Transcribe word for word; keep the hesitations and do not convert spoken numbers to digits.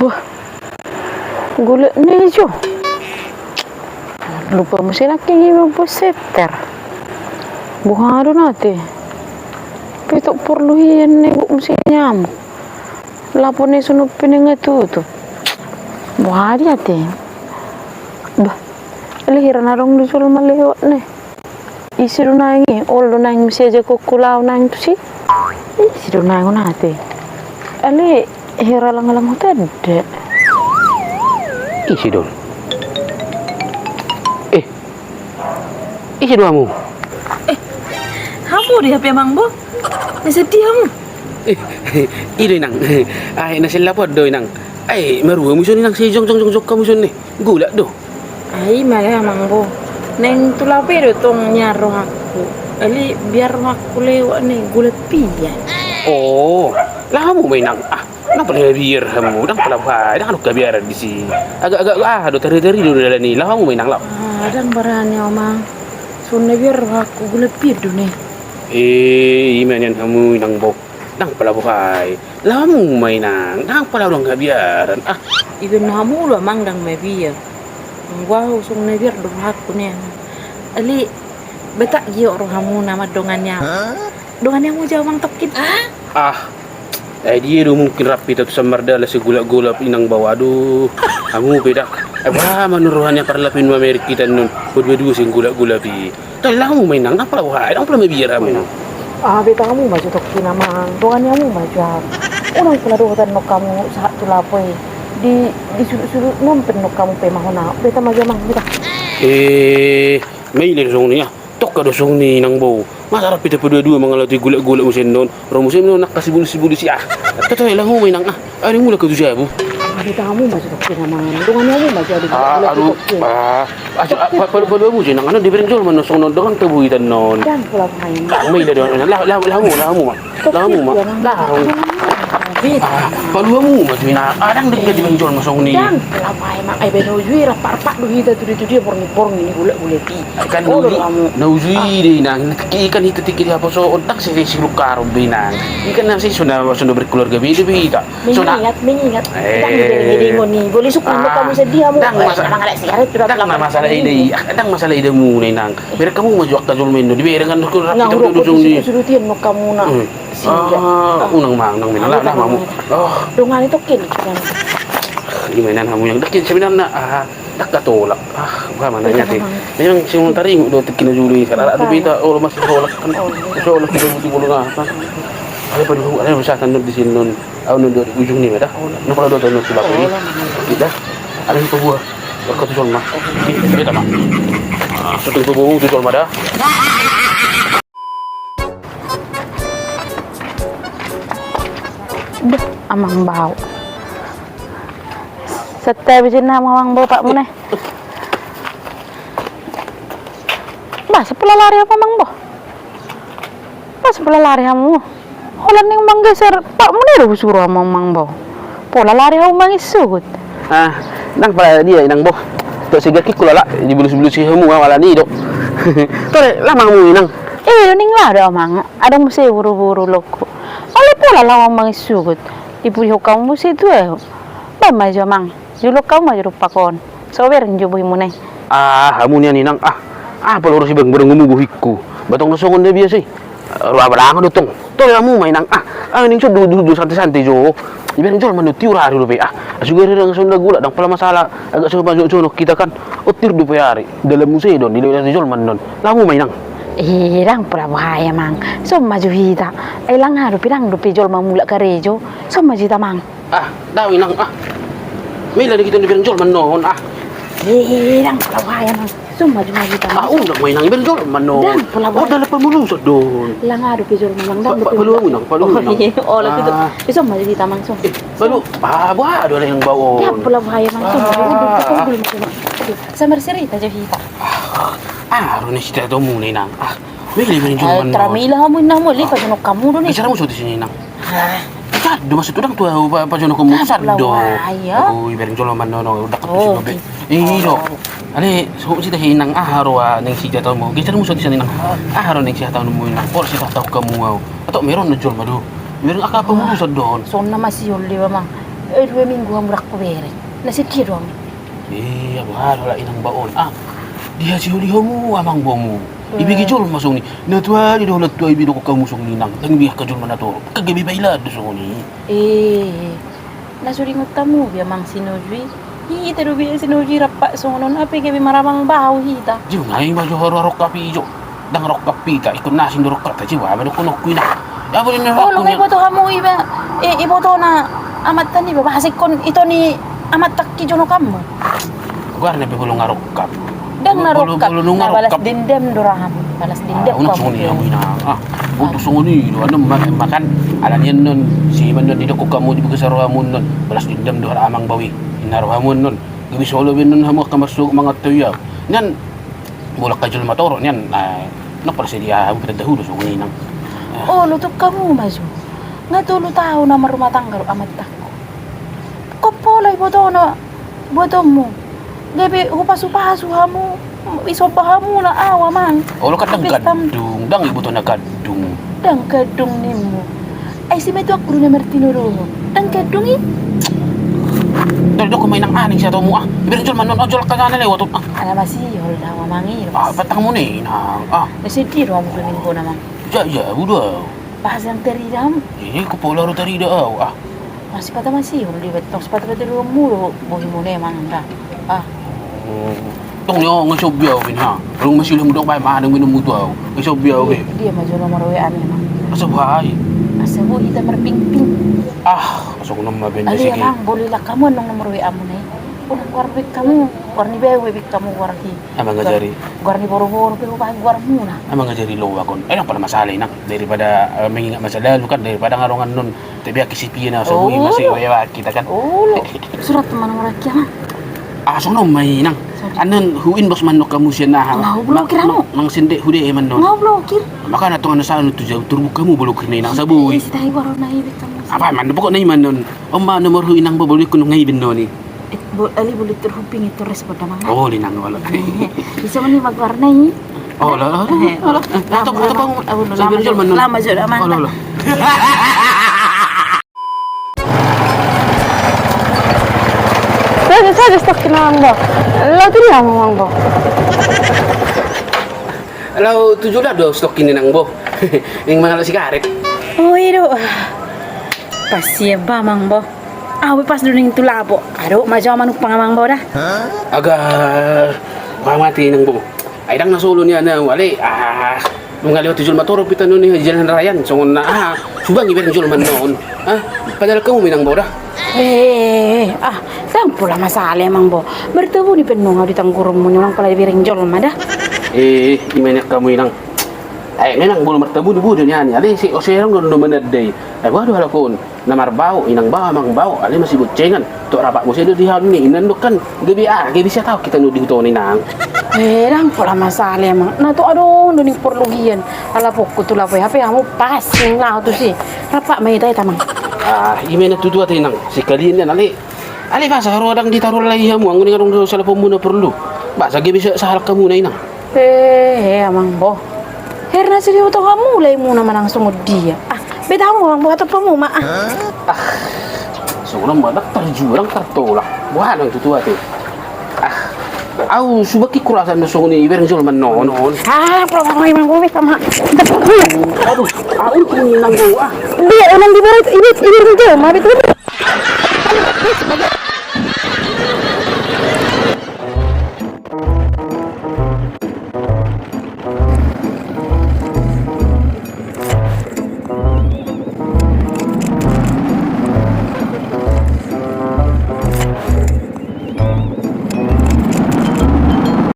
Wah, golap ni jo. Lupa muse nangkin i mambuat seter. Boha do nate. Pe tok porlu hian na ibuk muse nyamuk. Lapo na i songon pe na nga tutup. Boha do i ate. Bah, alai hira na adong do jolma lewat na i. Ise do naeng i, olo do naeng muse aja kokku laho naeng tusi. Ise do naeng on ate. Alai hira langgalang huta da. Ise do on? Eh, ise do hamu? Eh, hamu do i hape amang bo. Na sadia hamu? Eh, i do inang. Ai na sella pot do inang. Ai marua hamu son inang, sai jongjong jongjong hamu son ni. Golap do. Ai male amang bo. Naeng tu lapo i do tong nian rohangku. Alai biar rohangku lewat na i golap i. Oh, laho hamu ma inang. Ah, ndang pala mabiar hamu, ndang pala boha i, ndang adong habiaran disi. Agak agak ah do tari tari do dalan i, laho hamu ma inang laho. Ah, ndang barani au amang. Songon na biar rohangku golap i do na i. Eh, i ma nian hamu inang bo. Ndang pala boha i. Laho hamu ma inang, ndang pala adong habiaran. Ah. Ibaen hamu do amang ndang mabiar. Anggo au songon na biar do rohangku na i. Alai Batak giot rohamuna mandongani au. Dongani hamu jo amang tongkin. Ah. Ai dia do mungkin rap hita tu Samardala sai golap-golap inang bo, aduh. Hamu pe da. Ai boha ma annon roha ni angka parlap i, na mamereng hita annon. Padua-dua sai golap-golap i. Tole laho hamu ma inang, ndang pala boha i, ndang pala mabiar hamu. Ah, beta hamu ma jo tongkin amang. Dongani hamu ma jo au. Unang pala dohotan annon hamu sahat tu lapo i. Di, di sudut-sudut non pe annon hamu pe ma hona. Beta ma jo amang, beta. Eh, maila do songon i ah. Tongka do songon i inang bo. Masa rap hita padua-dua mangalap i, golap-golap muse annon. Ro muse annon angka sibulus-sibulus i ah. Tole laho hamu ma inang ah. Ai mulak au tu jabu. Ai beta hamu ma jo tongkin amang. Dongani hamu ma jo au. Ah, aduh. Ah, palu hamu jo inang, annon dibereng jolma annon songon on, dongani tabo hita annon. Ndang pala boha i. Ah, maila do, laho hamu, laho hamu ma. Laho hamu ma. Laho. Ah, palu hamu ma jo inang. Ah, ndang denggan dibereng jolma songon i. Ndang pala boha i amang, ai baen au jo i, rap-rap do hita tu dia tu dia, borngin-borngin i, golap-golap i. Ai kan na uju i do inang, i kan hita tingki di haposoon, ndang sai siluk harom be inang. I kan na sai songon na berkeluarga be do be hita. Mengingat, mengingat. Ndang dibereng i do inang i. Boli sukun do hamu sadia hamu. Ndang masalah i do i. Ndang masalah i do muna inang. Bereng hamu ma jo angka jolma i annon. Dibereng annon. Nga hurang do songon i. Sudut-sudut i annon hamu na. Ah, unang ma, unang ma inang, laho ma hamu. Oh. Dongani tongkin. I ma inang hamu inang, ndang sebenarna, ah, ndang hatolak. Ah, boha ma na i ate. Memang songon taringot do tingki na jolo i, sahat do hita, olo masih tolak kan. Tolak hita buti bolon ah. Alai palu hamu, alai sahat annon disi annon. Au annon di ujung ni ma da. Ndang pala dohotan annon tu lapo i. Ida. Alai paboa. Angka tu jolma. Ida ma. Ah, so tung paboa tu jolma da. Duh, amang bau. Sette bisin na amang bau pak mune. Bah, sapola lari hamu amang bau. Bah, sapola lari hamu. Holan naeng manggeser pak mune do husuru amang bau. Pola lari hamu mangissugut. Ah, ndang pala dia inang bo. Tok sigakkingku lala, dibulus-bulusi hamu, ah, wala ni do. Tole, laho ma hamu inang. Eh, naeng laho do amang. Adong muse buru-buru loku. Olo pola laho hamu mangissugut. Dipudihon hamu muse tu ahu. Baen ma jo amang. Jolo hamu ma jo dompak on. So bereng jo bohimuna i. Ah, hamu nian inang ah. Ah, pala urus i bang bereng hamu bohingku. Batong do songon na biasa i. Roha balango do tong. Tole hamu ma inang ah. Ah, naeng son do, do, do santai-santai jo. Dibereng jolma annon tiur ari dope ah. Asa gari rang songon na golap, ndang pala masalah. Agak songon pajonok-jonok hita kan. Oh, tiur dope ari. Dalan muse do on, dilewati jolma annon. Laho hamu ma inang. Eh, ndang pala boha i amang. Son ma jo hita. Ai langa dope, ndang dope jolma mulak karejo. Son ma jo hita amang. Ah, daong inang ah. Maila do hita on dibereng jolma annon ah. Eh, ndang pala boha i amang. Son ma jo hita amang. Ah, unang ma inang, dibereng jolma annon. Ndang pala boha i. Oh, dalan pamulusan do on. Langa dope jolma amang, ndang dope. Palu hamu inang, palu hamu inang. Olo tutu. Son ma jo hita amang, son. Eh, palu. Ah, boha do inang bau on. Ndang pala boha i amang, son ma jo. Aduh, samar cerita jo hita. Ah, ro ni cerita tu muna inang ah. Maila dibereng jolma annon. Tara maila hamu inang, molo i pajonok hamu do ni. Bicara hamu so tu sini inang. Hah? Sado maksudhu, ndang tu ahu pajonok hamu, sado. Ahu dibereng jolma annon, ndang tu sini be. Iyo. Alai so hita inang, aha ro naeng sihataonmu? Geser hamu so tu sini inang. Aha ro naeng sihataonmu inang? Pola sihataon hamu ahu. Atok meron do jolma do. Meron angka pamulusan do on. Songon na masihol do amang. Eh, dua minggu hamu dang hubereng. Na sedia do hamu. Ia, boha do halak inang ba on. Ah, dihasiholi hamu amang boamu. Ibege jolma songon i. Na tuari do halak tua i be didok hamu songon i nang. Dang be angka jolma na torop. Kan gabe bailaan do songon i. Eh, na so diingot hamu be amang si Noju i. Hita do be si Noju i rap songon on, hape gabe marabang bahu hita. Jung, naeng ba jo haru rongkap i jo. Dang rongkap hita, ingkon na asing do rongkapta, jung, boha ma dohononku i nang. Ia, boi na rongkap. Olo, nga iboto hamu iba, eh, ibotona amanta niba, boha singkon ito ni amanta ki jonok hamu. Goarna pe molo nga rongkap. Dang na rongkap, molo nga rongkap. Balas dendam do roham, balas dendam. Ah, unang songon i hamu inang. Ah, boto songon i do, annon ma-, makan, ala ni annon, si ima annon didok hamu di bagasan rohamu annon, balas dendam do halak amang boa i, inna rohamu annon. Gabe solo be annon hamu angka marsogot mangantahi au. Nian, molo angka jolma torop nian, ah, nang pala sadia hamu pe tanda hudo songon i nang. Ah. Olo, tung hamu ma jo. Nga tolu taon au marrumah tangga dohot amantangku. Ingkon pola ibotona buatonmu. Gabe hupasupasu hamu, isomba hamuna au amang. Olo, kan dang gandung, dang ibotona gandung. Dang gandung nimmu. Ai si ma tu angka na martinodohon. Dang gandung i. Dang didok ma inang aning sian tomu ah. Ibereng jolma annon, jolma angka na lewat on ah. Ala masihol do au amang i. Ah, patang muna inang ah. Na sedia do hamu dua minggu on amang. Ia, ia, udah. Boha dang tarida hamu. Ingkon pola do tarida au ah. Masipata masihol do iba, tong sipata patuduhonmu do bohimuna i amang da. Ah. Tong ni, nga sobi au be ha. Tong masihol hamu dok bae ma dang minum mutu au. Nga sobi au be. Dia ma jo nomor W A-mu amang. Asa boha i? Asa boi hita marpingping. Ah, songon on ma be na sigi. Amang, boi lak hamu annon nomor W A-muna i. Unang goar be hamu, goar ni beha be hamu goar i. Amang ajari. Goar ni boru-boru pe hubahen goarmuna. Amang ajari loak on. Eh, dang pala masalah inang. Daripada, eh, mengingat masa lalu kan, daripada nga ro annon. Tapi aki si pia na asa boi masih waya kita kan. Olo. Surat mana murah kia mah? Ah, songon on ma inang. Annon huinbox ma annon hamu sian aha. Nga hublokir hamu. Nang sende hude e ma annon. Nga hublokir. Makana tongon na sana tu jauh turbo hamu blokir na inang asa boi. Apa ma annon pokokna i ma annon. On ma nomor hu inang bo, boli kunung ngai benno ni. Eh, bo, ali boli turhuping itu respon damang. Oh, linang wala. Bisa meni magwarna i. Oh, lo, lo, lo. Lama jo damang. Lama jo damang. Oh, lo, lo. Saja, saja stok inang bo. Lo tu dia ngomong bo. Lo tujuh lah do stok inang bo. Ning mangalo sigaret. Oh, ido. Pas ia ba amang bo. Au be pas do ning tu labo. Adong ma jo manuk pangamang bo da. Aga, mati inang bo. Ai dang na solo ni ana wale. Ah, nunga lewat tu jolma torop hita annon i jalan raya an songon na ah, subang ibereng jolma annon. Ah, padahal hamu ma inang bo da. Eh, ah, dang pola masalah amang bo. Martabuni pe annon au di tanggurungmu ni, unang pola ibereng jolma da. Eh, ima inang hamu inang. Ai memang molo martabuni boi do nian i, alai si ose rong do na manandai. Ai boha do halak on. Na marbao, inang bao, amang bao, alai masiboncengan. Tok rapat muse do di haon ni, inang do kan, gabe ah, gabe sia taon hita annon di huta on inang. Eh, dang pola masalah amang. Na tok adong do ning porluhian. Ala pokku tu labo i hape hamu pas ning laho tusi. Rapat ma hita i amang. Ah, ima na tutu ate inang. Sekalian nian alai. Alai boasa ro dang ditaruhon lai hamu, anggo ning adong do salaponmuna porlu. Boasa gabe sahalak hamuna inang. Eh, eh, amang bo. Hera na sidi utang hamu lai muna manang songon dia. Ah, beta hamu amang bo, hatop hamu ma ah. Ah, songon on ma dang tarjual dang tartolak. Boha nang tutu ate. Ah, au subang i kurasa na songon i ibereng jolma annon. Ah, pola amang bo, beta ma. Aduh, au tu inang bo ah. Dia unang dibereng, ibereng jolma beta.